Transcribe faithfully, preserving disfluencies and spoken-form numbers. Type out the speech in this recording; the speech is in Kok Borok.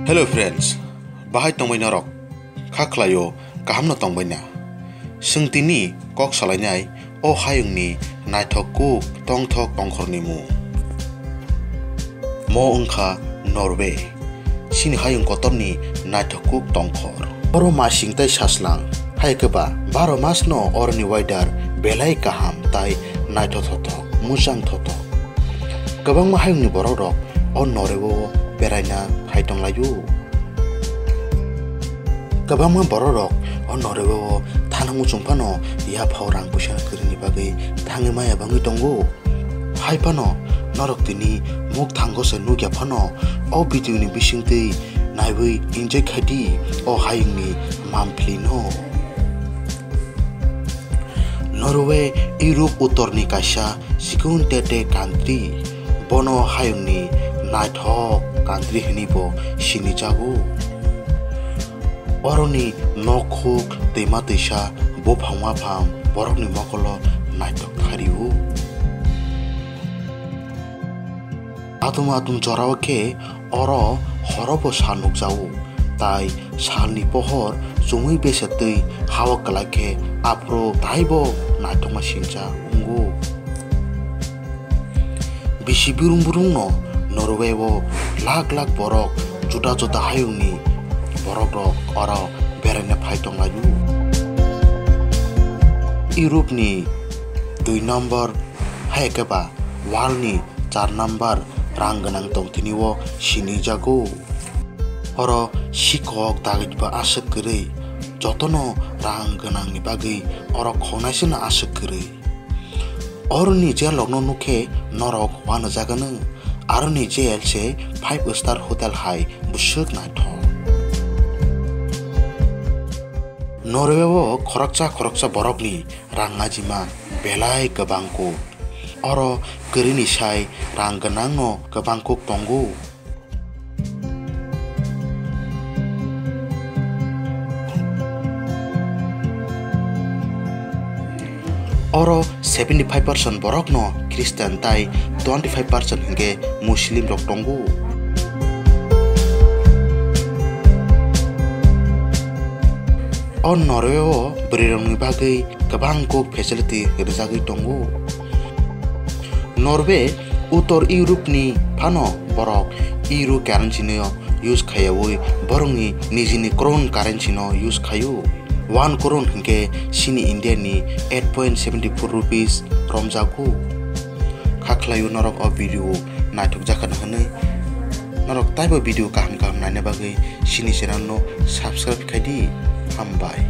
Hello friends, bahai tongbai norok? Kha khlaio, kaham no tongbai na? Chwng tini kok salainai o hayungni naithok kuk tongthok tongkhorni mung. Mo wngkha Norway, chini hayung kotorni naithok kuk tongkhor. Oro masing tei saslang, hai khe ba baro mas no oroni weather belai kaham tai naithothothok, muchang thothok. Kwbangma hayungni borok rok o Norway o beraina phai tonglaio. Kwbangma borok rok o Norway o thana muchung phano yaphao rang puisa kwrwini bagwi thangwi maya bangwi tongo. Hai phano norok tini mukthango se nukya phano o video ni bisingtwi naiwi enjoy khai di o hayungni mamphli no. Norway Europe uttorni kaisa chikon tete country. Bono hayungni naithok country hinwi bo sinijago. Oroni nokhuk, twima twisa, buphang waphang borokni mokolo naithok thario. Atum atum jorao khe oro horobo sal nukjago, tai salni pohor chumui besetwi hao kwlai khe aphuru taibo naithokma sincha wngo. Bisi burung burungno Norway o lakh lakh borok juda juda hayungni borok rok oro beraina phai tonglaio. Europe ni dui number hai khe ba world ni char number rang gwnang tongthini o sinijago. Oro sikok dagit ba aswk kwrwi, jotono rang gwnangni bagwi oro khoknaisano aswk kwrwi. Oroni jail rokno nukhe norok uanajagano, aroni jail se five star hotel hai bwswk naithok. Norway o khoroksa khoroksa borokni rang ajima belai kwbang kuk. Oro kwrwini sai rang gwnangno kwbang kuk tongo. Oro seventy five percent borokno Christian tai twenty five percent hinkhe Muslim rok tongo. O Norway o bwrwirokni bagwi kwbang kuk facility rwjagwi tongo. Norway Uttor Europe ni phano borok euro currency no use khaiyaui borokni nijini crown currency no use khaio. One crown hinkhe chini India ni eight point seventy four rupees romjago. Kha khlaio norok o video naithok jakha hwnwi. Norok taibo video kaham kaham naina bagwi chini channel no subscribe khai di. Hambai.